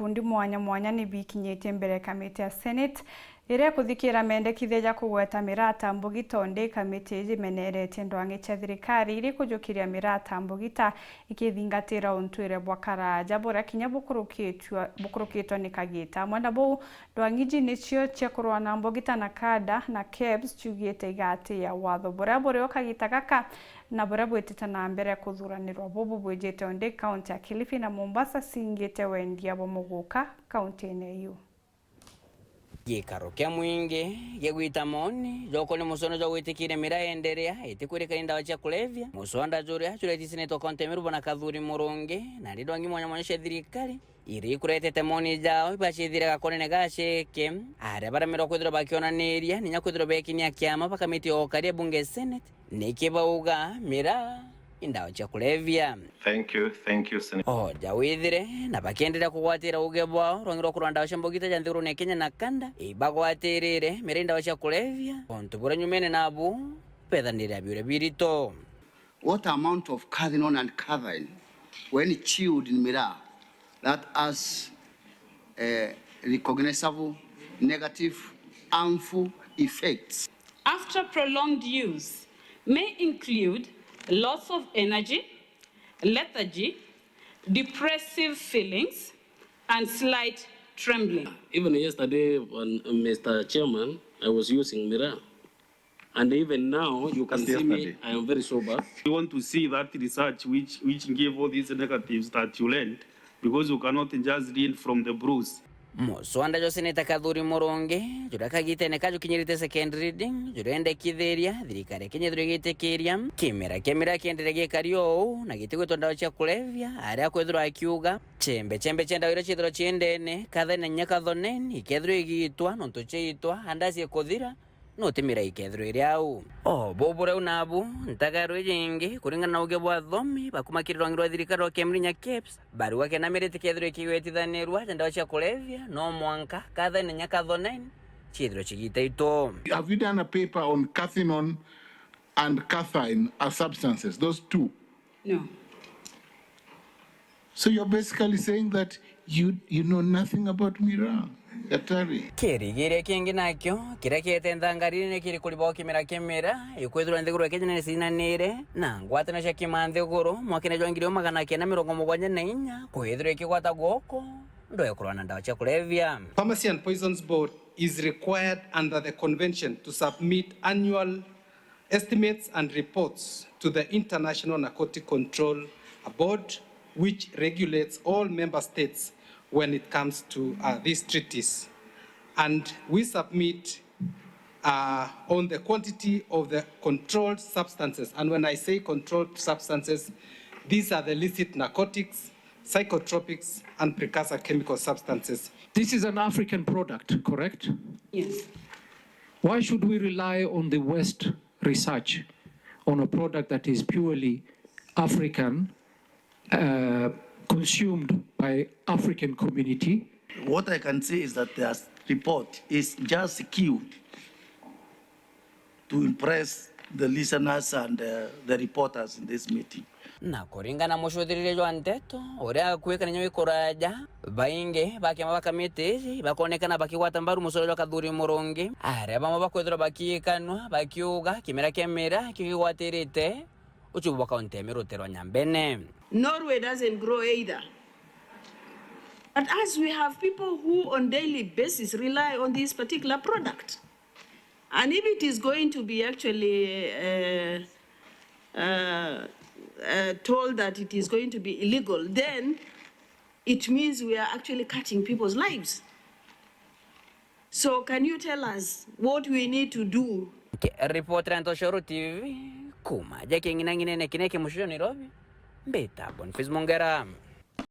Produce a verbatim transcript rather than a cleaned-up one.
Ikundi mwanya mwanya ni bikinyitie mbere ya kamiti ya Senate iria ikuthikira mendekithia ja kugweta miraa ta mbugita, undi kamiti iji imeneretie ndwang'i cia thirikari iria ikujukiria miraa ta mbugita ikithingatira untwire bwa karaaja buria kinya bukurukitwa, bukurukitwa ni kagita. Amwe na buu, ndwang'i iji nicio cia kurua na mbugita na kada na KEBS ciugite igatiia watho buria burio kagita gaka na buria bwitite na mbere kuthuranirwa. Bubu bwijite undi kaunti ya Kilifi na Mombasa cingite wendia bwa muguka kauntine iu. Gikaro kia mwingi gigwita moni joko ni muswanda jwa gwitikiria miraa yenderea itikwirikania ndawa cia kulevya. Muswanda juria juretite seneta wa kaunti ya Meru bwana Kathuri Murungi na ndi ndwang'i mwanya mwanya cia thirikari iria ikuretete moni jao ibacithire gakonene gaceke, aria baremerwa kwithirwa bakionaniria ninya kwithirwa bekinia kiama ba kamiti ya ukaria bunge Senate, niki bauga miraa i ndawa cia kulevya. Thank you, thank you, Senator. Oja withire na bakienderea kugwatira uge bwao rwangi rwa kurwa ndawa cia mbugita ja nthigurune ya Kenya na kanda ibagwatirire miraa i ndawa cia kulevya, untu buria nyumene nabu bethanire na biuria birito. What amount of cathinone and cathine, when chewed in miraa, that has, eh, recognizable negative harmful effects? After prolonged use, may include loss of energy, lethargy, depressive feelings, and slight trembling. Even yesterday, when, uh, Mister Chairman, I was using miraa. And even now, you can see me, I am very sober. We want to see that research which, which gave all these negatives that you learned, because you cannot just read from the bruise. Muswanda jwa seneta Kathuri Murungi, juria kagitene ka jukinyirite second reading, jurendekithiria thirikari ya Kenya ithirwe igitikiria kimera kia miraa kienderea gikari uu na gitigwitwa ndawa cia kulevya, aria akwithirwa akiuga chembe chembe cia ndawa iria ciithirwa ciendene, kathene nya kathoneni, ikethirwa igitwa nontu ciaitwa, andasi ikuthira, no ti miraa ikethirwa iri au. O bubu riu nabu, ntagaru iji ingi, kuringana na uge bwa athomi ba kuma kiri rwangi rwa thirikari rwa Kemrinya KEBS, barua kenda miraa itikethirwa ikigwetithanirua ja ndawa cia kulevya, no mwanka kathene nya kathoneni ciithirwe cigitaitwo. Have you done a paper on cathinone and cathine as substances, those two? No. So you're basically saying that you, you know nothing about miraa, Daktari. Kirigiria kingi nakio, kiria kiete nthangariri ni kiri kuriba o kimera kia miraa, ikwithirwa nthiguru ya Kenya ni cinanire na ngwataniro cia kimanthiguru mwakene jwa ngiri imwe magana kenda mirongo mugwanja na inya, kwithirwa ikigwata guoko ndwe kurwa na ndawa cia kulevya. Pharmacy and Poisons Board is required under the convention to submit annual estimates and reports to the International Narcotic Control Board, which regulates all member states when it comes to, uh, these treaties. And we submit, uh, on the quantity of the controlled substances. And when I say controlled substances, these are the licit narcotics, psychotropics, and precursor chemical substances. This is an African product, correct? Yes. Why should we rely on the West research on a product that is purely African, uh, consumed by African community? What I can say is that their report is just skewed to impress the listeners and, uh, the reporters in this meeting. Na kuringana na mucuthiriria jwa nteto uria akwikana inya wi kuraja, baingi ba kiama ba kamiti iji bakonekana bakigwata mbaru mucoro jwa Kathuri Murungi, aria bamwe bakwithirwa bakiikanua bakiuga kimera kia miraa kigigwatirite uchubu bwa kaunti ya Meru rutere rwa Nyambene. Norway doesn't grow either. But as we have people who on daily basis rely on this particular product, and if it is going to be actually, uh, uh, uh, told that it is going to be illegal, then it means we are actually cutting people's lives. So can you tell us what we need to do? Nkiripotera Ntoshoro T V kuma ja king'inang'inene kiria ki mucii jwa Nairobi, mbita Boniface Mongera.